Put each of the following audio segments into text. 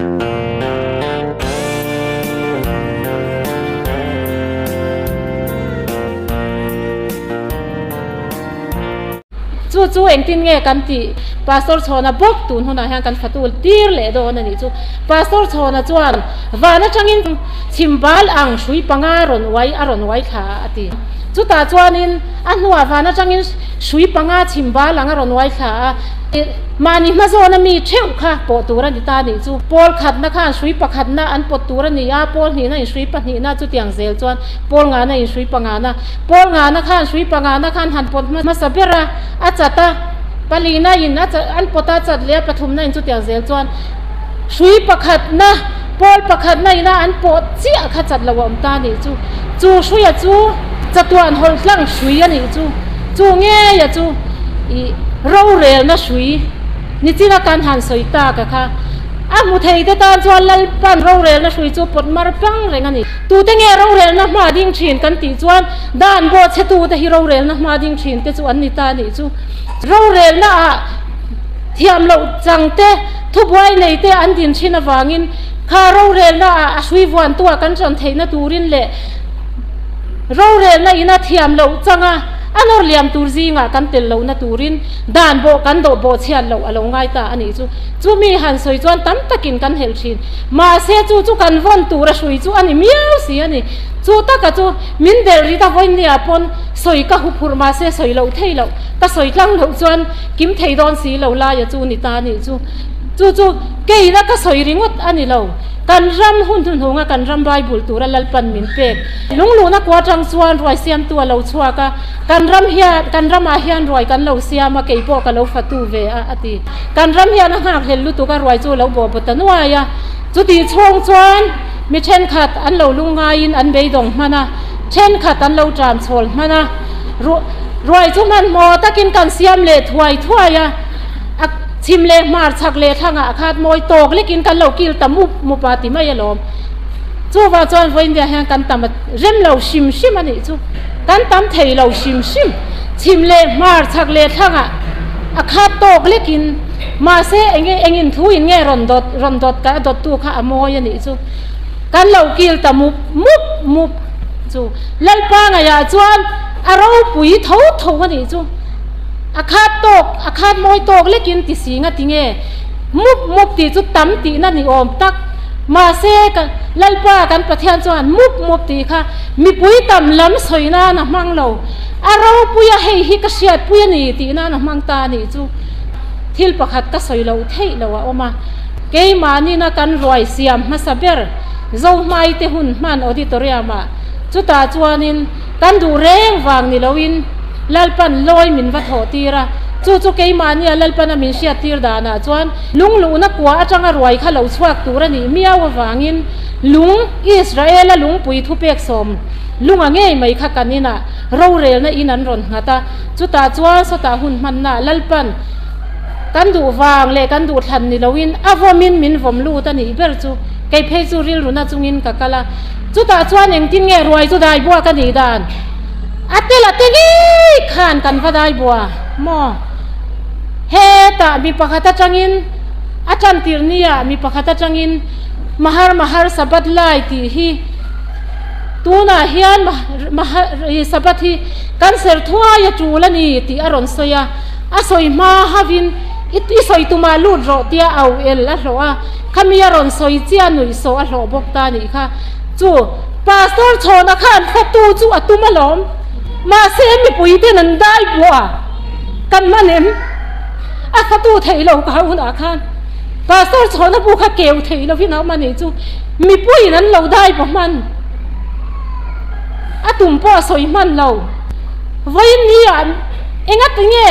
Chu chu engtin nge kan tih? Pastor Chhawna bawk tun hunah hian kan fatu tir leh dawn a nih chu. Pastor Chhawna chuan van atangin chhimbal ang hrui panga rawn uai a rawn uai thla a ti. Chutah chuanin a hnuah van atangin hrui panga chhimbal ang a rawn uai thla a. Mahni hmazawna mi theuh kha pawh tur a ni ta a nih chu. Pawl khatna khan hrui pakhatna an pawt tur a ni a, pawl hnihna in hrui pahnihna chutiang zel chuan pawl ngana in hrui pangana. Pawl ngana khan hrui pangana khan han pawt hmasa ber a, a chat a, palina in a an pawt a chat leh a, pathumna in chutiang zel chuan hrui pakhatna pawl pakhatna ina an pawh chiah kha chat lo a awm ta a nih chu. Chu hruia chu chatuan hawlh tlang hrui a nih chu. Chu ngeia chu ih rorelna hrui nichina kan han sawi tak a kha. A hmu thei te tan chuan Lalpan rorelna hrui chu pawt mar pang reng a ni. Tute nge rorelna hma ding thin kan tih chuan dan bawh chhe tute hi rorelna hma ding thin te chu an ni ta a nih chu. Rorelna ah thiam loh chang te, thubuai nei te an din thin avangin kha rorelna ah a hrui vuantu ah kan tan theihna turin leh rorelna ina thiam loh changa a nawr liam tur zingah kan tel lohna turin dan bawh kan dawh bawh chhiat loh a lo ngai ta a nih chu. Chumi han sawi chuan tam takin kan helh thin. Mahse chu chu kan vawn tur a hrui chu a ni miau si a ni. Chu taka chu min delh rit a vawinia pawn sawi ka huphurh mahse sawi loh thei loh ka sawi tlang loh chuan kim thei dawn si lo laia chu ni ta nih chu. Chu chu keina ka sawi ringawt a ni lo. Kan ram hun hnuhnunga kan ram Bible tura Lalpan min pek. Lungluhna kua tang chuan ruai siamtu a lo chhuak a, kan ram hian kan ramah hian ruai kan lo siam a, kei pawh ka lo fatu ve a a ti. Kan ram hian a nghakhlel lutuk a, ruai chu a lo bawh bawt ta nuai a. Chutih chhung chuan mi thenkhat an lo lungngaiin an beidawng hman a, thenkhat an lo ṭam chhawl hman a. Ruai chu hmanhmawh takin kan siam leh thuai thuai a, a chhim leh hmar chhak leh thlangah a khat mawi tawk lekin kan lo kil ta mup mup a ti mai alawm. Chuvang chuan vawiindia hian kan tam a rem lo hrim hrim a nih chu. Kan tam thei lo hrim hrim. Chhim leh hmar chhak leh thlangah a khat tawk lekin mahse enge engin thu in nge rawn dawt rawn dawt ka a dawttu kha a mawi a nih chu. Kan lo kil ta mup mup mup chu. Lalpa ngaihah chuan a ropui tho tho a nih chu. A khat tawk a khat mawi tawk lekin ti si nga ti nge mup mup tih chu tam tihna ni awm tak. Mahse ka Lalpa kan Pathian chuan mup mup tih kha mipui tam lam sawi nan a hmang lo. A ropui a hei hi ka hriatpui a ni tih nan a hmang ta a nih chu. Thil pakhat ka sawi loh theih lo a awm a. Keimahnin a kan ruai siam hmasa ber Zohmaite hun hman auditorium ah chutah chuanin kan duh reng vang ni loin Lalpan lawi min va thawh tir a. Chu chu keimahnia Lalpana min hriat tir danah chuan lungluhna kua atanga ruai kha lo chhuak tur a nih miau avangin lung Israela lungpui thupek sawm lunga ngei mai kha kan inah rorelna in an rawn nghat a, chutah chuan sawtah hun hmanna Lalpan kan duh vang leh kan duh thlan ni loin a vawmin min vawm lut a nih ber chu kei phei chu rilruna chungin ka kal a, chutah chuan engtin nge ruai chu dai buak a nih dan a tel a te ngei khan kan va dai bua maw? Hetah mi pakhat atangin a tantir nia mi pakhat atangin Mahar Mahar Sabbath lai tih hi Tunah hian Sabbath hi kan ser thuai a tul a ni tih a rawn sawi a, a sawi hma havin i sawi tumah lut rawh tia au el a hlawh a, khami a rawn sawi chiah nuih sawh a hlawh bawk ta nih kha. Chu Pastor Chhawna khan fatu chu a tum alawm, mahse mipui ten an dai buah a, kan hman em? A fatu theih lo ka hunah khan Pastor Chhawna bu kha keu theih lovin a awm a nih chu. Mipuiin an lo dai paw hman, a tum pawh a sawi hman lo. Vawiin ni ah enga ti nge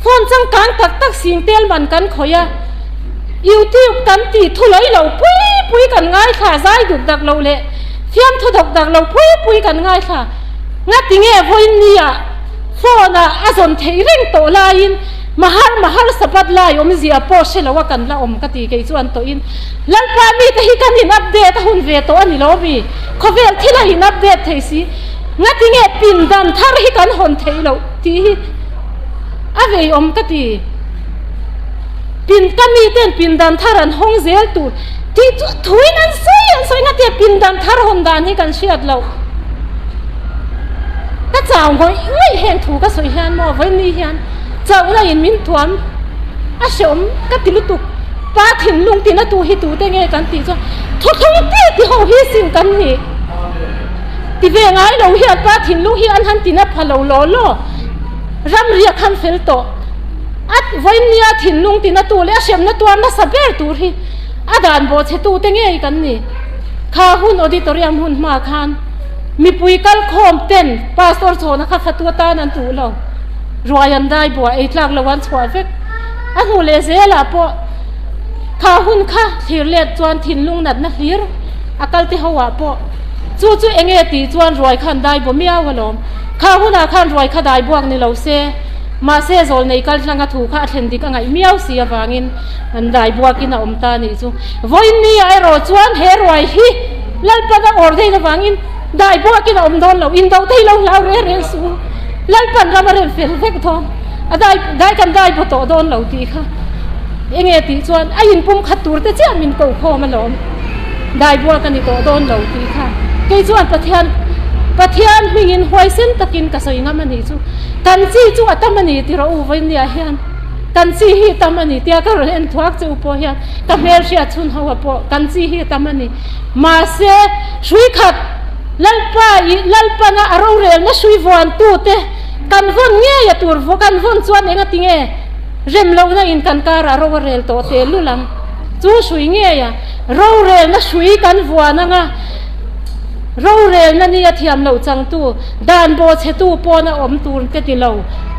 phone changkang tak tak sing tel man kan khawih a, YouTube kan tih thu lawih lo pui pui kan ngaithla, zai duk dak lo leh fiamthu dawk dak lo pui pui kan ngaithla. Nga ti nge vawiin ni ah phone ah a zawn theih reng tawh laiin mahar mahar sabat lai awmzia pawh hre lo a kan la awm ka ti kei chuan tawhin. Lalpa mite hi kan in update a hun ve tawh a ni lo mi? Khawvel thil a in update thei si. Ngati nge pindan thar hi kan hawn theih loh tih hi a veiawm ka ti. Pin ka miten pindan thar an hawng zel tur tih chu thuin an sawi an sawi ngatia pindan thar hawn dan hi kan hriat loh. Ka chau ngawih ngawih heng thu ka sawi hian maw vawiin hian chauhna in min thuam a hreawm ka ti lutuk. Pa thinlung tina tu hi tute nge kan tih chuan thuthlung ti ti ho hi sin kan ni. Ti ve ngai lo hian pa thinlung hi an han tina pha lo law law. Ram riak han fel tawh. A vawiin nia thinlung tina tu leh a hremna tuar nasa ber tur hi a dan bawhchhe tute ngei kan ni. Kha hun auditorium hun hma khan mipui kal khawm ten pastor chhawna kha fatu atan an duh lo. Ruai an dai buah ei tlak lo an chhuah vek. A hnu leh zelah pawh kha hun kha thlir let chuan thinlung natna hlir a kal te ho ah pawh chu chu enge tih chuan ruai khan dai baw miau alawm. Kha hunah khan ruai kha dai buak ni lo se. Mahse zawlnei kal hlanga thu kha a thlen dik a ngaih miau si avangin an dai buakin a awm ta a nih chu. Vawiin ni ah erawh chuan he ruai hi Lalpan a ordain avangin dai buakin a awm dawn lo, indo thei lo hlau reng reng suh u. Lalpan ram a rem fel vek dawn, a dai dai kan dai baw tawh dawn lo tih kha enge tih chuan a inpum khat tur te chiah min ko khawm alawm. Dai buak a ni tawh dawn lo tih kha kei chuan Pathian Pathian hmingin huaisen takin ka sawi ngam a nih chu. Kan chi chu a tam a ni ti rawh u vawinia hian kan chi hi tam a ni tia ka rawn en thuak che u pawh hian ka hmelhriat chhun ho ah pawh kan chi hi a tam a ni. Mahse hrui khat Lalpa ih Lalpana a rorelna hrui vuantu te kan vawn ngei a tur kan vawn chuan eng a ti nge rem lohna in kan karah ro a rel tawh teh lul ang. Chu hrui ngei a rorelna hrui kan vuan anga rorelna nia thiam loh changtu Dan bawhchhetu pawn a awm tur ka ti lo.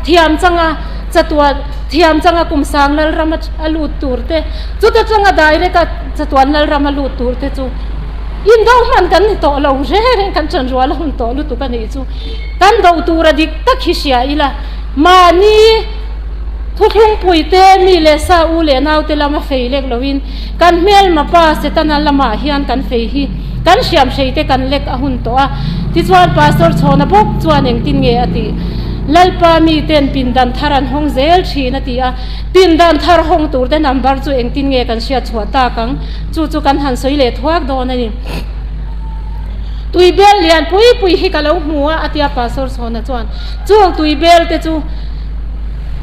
Thiam changa chatuan, thiam changa kum sang lalram a lut tur te, chuta changa direct a chatuan lalram a lut tur te chu indo hman kan ni tawh lo reng reng kan ṭan rual a hun tawh lutuk a nih chu. Kan do tur a dik tak hi hria ila, mahni thuthlungpui te, mi leh sa u leh naute lama fei lek loin kan hmelma pa Setana lamah hian kan fei hi kan hriam hrei te kan lek a hun tawh a. Tichuan Pastor Chhawna bawk chuan engtin nge a tih? Lalpa miten pindan thar an hawng zel thin a ti a, pindan thar hawng tur te number chu engtin nge kan hriat chhuah tak ang? Chu chu kan han sawi leh thuak dawn a ni. Tuibel lian pui pui hi ka lo hmu a, a tia Pastor Chhawna chuan. Chung tuibel te chu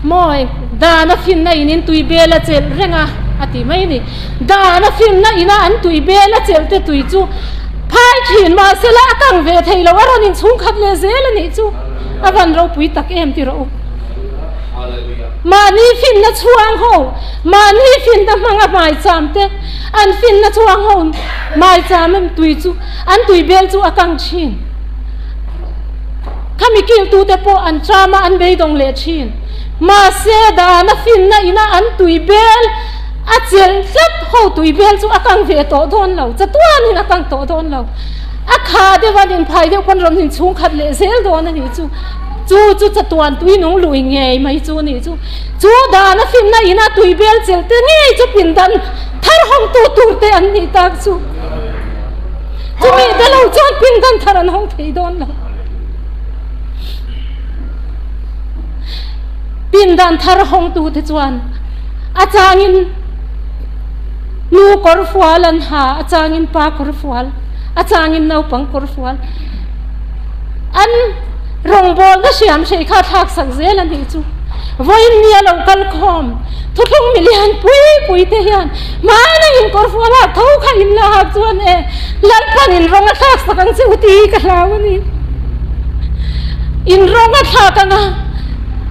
maw dan a finna in in tuibel a chelh reng a, a ti mai a ni. Dan a finna ina an tui bel a chelh te tui chu phai thin mahsela a kang ve thei lo a rawn inchhung khat leh zel a nih chu a van ropui tak em ti rawh u. Mahni finna chhuang ho, mahni finna hmanga hmaicham te an finna chhuang ho hmaicham em tui chu an tui bel chu a kang thin. Khami kiltu te pawh an cham a an beidawng leh thin. Mahse dan a finna ina an tui bel A chelh tlat ho tui bel chu a kang ve tawh dawn lo, chatuanin a kang tawh dawn lo. A kha deuh a inphai deuh pawn rawn inchhung khat leh zel dawn a nih chu. Chu chu chatuan tui nung lui ngei mai chu a nih chu. Chu dan a finna ina tui bel chelh te ngei chu pindan thar hawng tu tur te an nih tak chu. Chumi te lo chuan pindan thar an hawng thei dawn lo. Pindan thar hawng tu te chuan. A changin nu kawr fual an ha, a changin pa kawr fual, a changin naupang kawr fual. An rawngbawlna hriam hrei kha thlak sak zel a nih chu. Vawiin ni a lo kal khawm, thuthlung milian pui pui te hian hmanah in kawr fual hak tho kha in la hak chuan e Lalpan in rawng a thlak sak ang che u tih hi ka hlau a ni. In rawng a thlak ang a.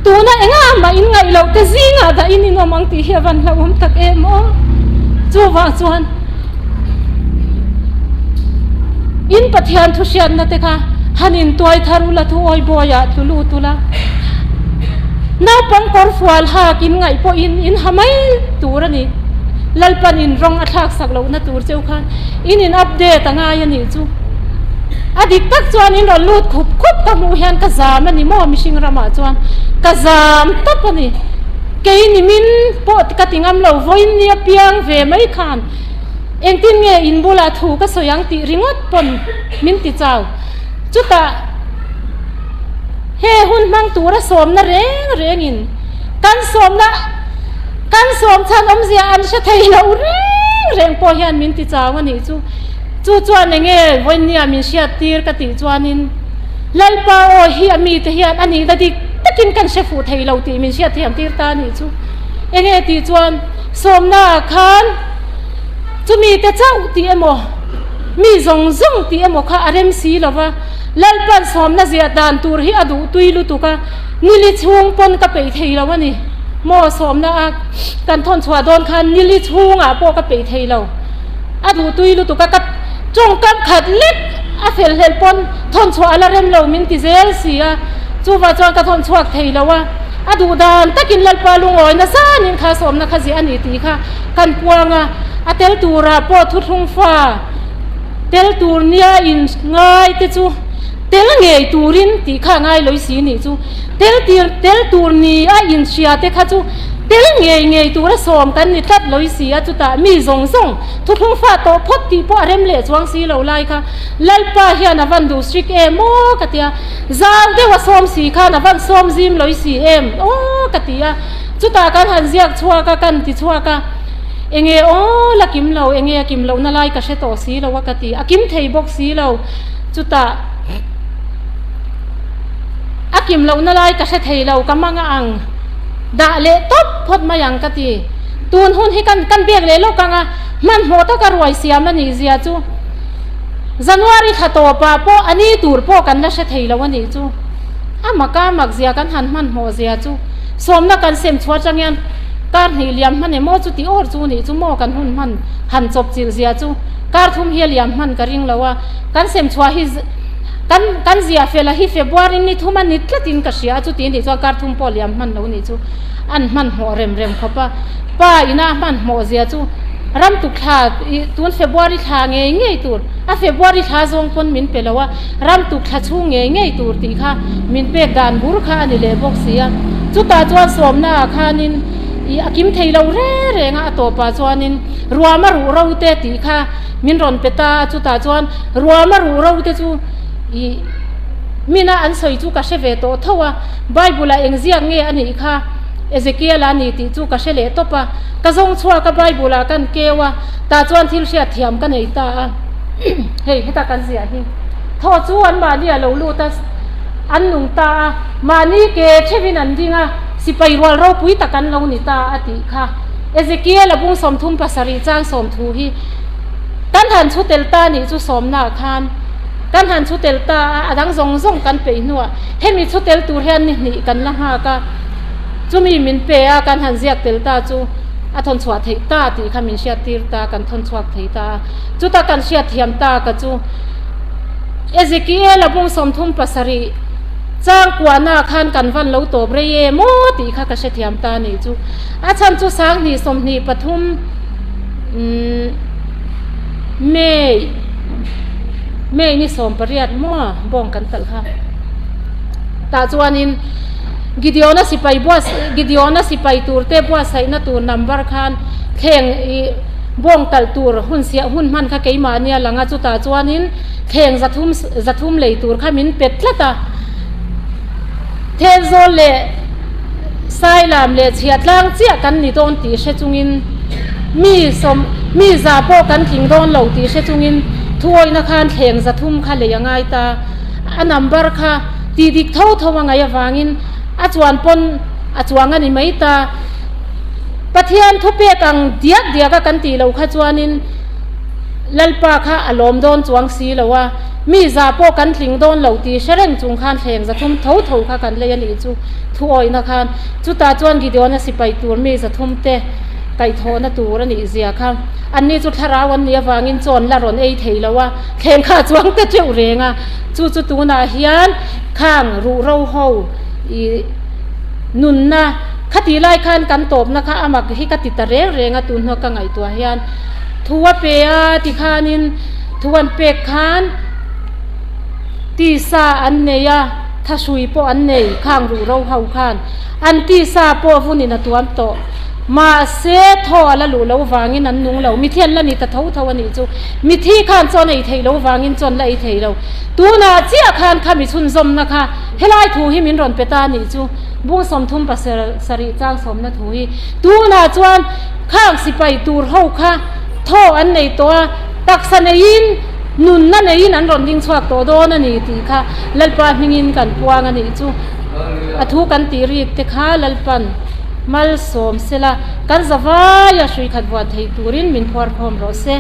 Tuna engah mah in ngaih loh te zingah dah in inawm ang tih hi a van hlauhawm tak em aw. Chuvang chuan in Pathian thu hriatna te kha han in tuai thar ula thu awi bawiah tlu lut ula. Naupang kawr fual hak in ngaih pawhin in ha mai tur a ni. Lalpan in rawng a thlak sak lohna tur cheu khan in in update a ngai a nih chu. A dik tak chuan in rawn lut khup khup ka hmuh hian ka zam a ni maw mihring ramah chuan ka zam tawp a ni. Kei ni min pawh ka ti ngam lo vawiin nia piang ve mai khan engtin nge in bulah thu ka sawi ang tih ringawt pawn min ti chau. Chutah he hun hmang tura sawmna reng rengin kan sawmna. Kan sawm chhan awmzia an hre thei lo reng reng pawh hian min ti chau a nih chu. Chu chuan enge vawinia min hriat tir ka tih chuanin Lalpa aw hi a mite hian a nihna dik takin kan hre fuh thei lo tih min hriat thiam tir ta a nih chu. Enge tih chuan sawmnaah khan chumi te chauh tih emaw mi zawng zawng tih emaw kha a rem si lo va, Lalpa'n sawmna ziah dan tur hi a duh tui lutuk a, nili chhung pawn ka peih thei lo a ni. Maw sawmna a kan thawn chhuah dawn khan nili chhungah pawh ka peih thei lo. A duh tui lutuk a, ka tawngkam khat lek a fel hlel pawn thawn chhuah a la rem lo min ti zel si a, chuvah chuan ka thawn chhuak thei lo a, a duh dan takin Lalpa lungawi nasa nin kha sawmna kha ziah a ni tih kha kan puang a, a tel turah pawh thuthlung fa tel tur nia in ngai te chu tel ngei turin tih kha a ngai lawih si nih chu. Tel tir tel tur ni a inhria te kha chu tel ngei ngei tura sawm kan ni tlat lawih si a, chutah mi zawng zawng thuthlung fa tawh phawt tih pawh a rem leh chuang si lo lai kha Lalpa hian a van duh strict em aw ka ti a, zau deuh a sawm si khan a van sawm zim lawih si em aw ka ti a, chutah kan han ziak chhuak a kan ti chhuak a, enge aw la kim lo enge a kim lohna lai ka hre tawh si lo a ka ti, a kim thei bawk si lo chutah. A kim lohna lai ka hre thei lo, ka mang a ang dah leh tawp phawt mai ang ka ti. Tun hun hi kan kan biak leh lawk ang a, hmanhmawh taka ruai siam a nih zia chu January thla tawpah pawh a ni tur pawh kan la hre thei lo a nih chu. A maka mak zia kan han hmanhmawh zia chu sawmna kan sem chhuah atang hian kar hnih liam hman emaw chu tih awr chu nih chu maw kan hun hman han chawp chilh zia chu kar thum hi a liam hman ka ring lo a, kan sem chhuah hi Kan kan zia fel a hi February ni thum a ni tlatin ka hria a, chuti nih chuan kar thum pawh liam hman lo nih chu an hmanhmawh rem rem khawp a. Pa ina a hmanhmawh zia chu ram tuk thla ih tun February thla ngei ngei tur a February thla zawng pawn min pe lo a, ram tuk thla chhung ngei ngei tur tih kha min pek dan bur kha a ni leh bawk si a. Chutah chuan sawmna ah khanin ih a kim thei lo reng reng a, a tawpah chuanin ruama ruh ro te tih kha min rawn pe ta a, chutah chuan Ruama ruh ro te chu ih mina an sawi chu ka hre ve tawh tho a, Bible ah eng ziak nge a nih kha Ezekiel a ni tih chu ka hre leh tawp a, ka zawng chhuak a Bible ah kan keu a, tah chuan thil hriat thiam ka nei ta a, hei heta kan ziah hi thaw chu an mahni a lo lut a, an nung ta a, mahni ke theuhin an ding a, sipai rual ropui tak an lo ni ta a tih kha Ezekiel a bung 37 chang sawmthu hi. Kan han chhu tel ta nih chu sawmnaah khan kan han chhu tel ta a, a dang zawng zawng kan peih hnuah hemi chhu tel tur hian ni hnih kan la nghak a, chumi min pe a kan han ziak tel ta chu a thawn chhuah theih ta tih kha min hriat tir ta, kan thawn chhuak thei ta a, chuta kan hriat thiam ta ka chu Ezekiel a bung 37 chang kuahnaah khan kan van lo tawp rei em aw tih kha ka hrethiam ta nih chu, a chhan chu 20 23. Umm May May ni 18 maw bawng kan talh kha tah chuanin Gideon-a sipai buat Gideon-a sipai tur te buatsaihna tur number khan thleng ih bawng talh tur hun siah hun hman kha keimahni a lang a chutah chuanin thleng zathum zathum lei tur kha min pet tlat a Thenzawl leh Sailam leh chhiah tlang chiah kan ni dawn tih hre chungin mi sawm mi za pawh kan tling dawn lo tih hre chungin thuawihna khan thleng 300 kha lei a ngai ta. A number kha tih dik tho tho a ngaih avangin a chuan pawn a chuang a ni mai ta. Pathian thupek ang diak diak a kan tih loh kha chuanin Lalpa kha a lawm dawn chuang si lo a, mi za pawh kan tling dawn lo tih hre reng chung khan thleng 300 tho tho kha kan lei a nih chu. Thuawihna khan chutah chuan Gideon-a sipai tur mi 300 te kaihthawhna tur a nih zia kha anni chu thlarau an nih avangin chawn la rawn ei thei lo a, thleng kha a chuang ta teuh reng a, chu chu tunah hian khang ruh ro ho ih nunna khatih lai khan kan tawpna kha a mak hi ka ti ta reng reng a tun hnuah ka ngaihtuah hian thu a pe a tikhanin thu an pek khan tisa an nei a. Thahrui pawh an nei, khang ruh ro ho khan an tisa pawh vunin a tuam tawh. Mahse, thaw a la luh lo vangin an nung lo. Mithi an la ni ta tho tho a nih chu. Mithi khan chawn ei theih lo vangin chawn la ei thei lo. Tunah chiah khan kha mi chhunzawmna kha helai thu hi min rawn pe ta a nih chu. Bung 30 pasarih chang sawmna thu hi tunah chuan khang sipai tur ho kha thaw an nei tawh a, taksa neiin nunna neiin an rawn ding chhuak tawh dawn a ni tih kha Lalpa hmingin kan puang a nih chu. A thu kan tih rik te kha Lalpan malsawm sela kan zavaia hrui khat vuan thei turin min phuar khawm rawh se.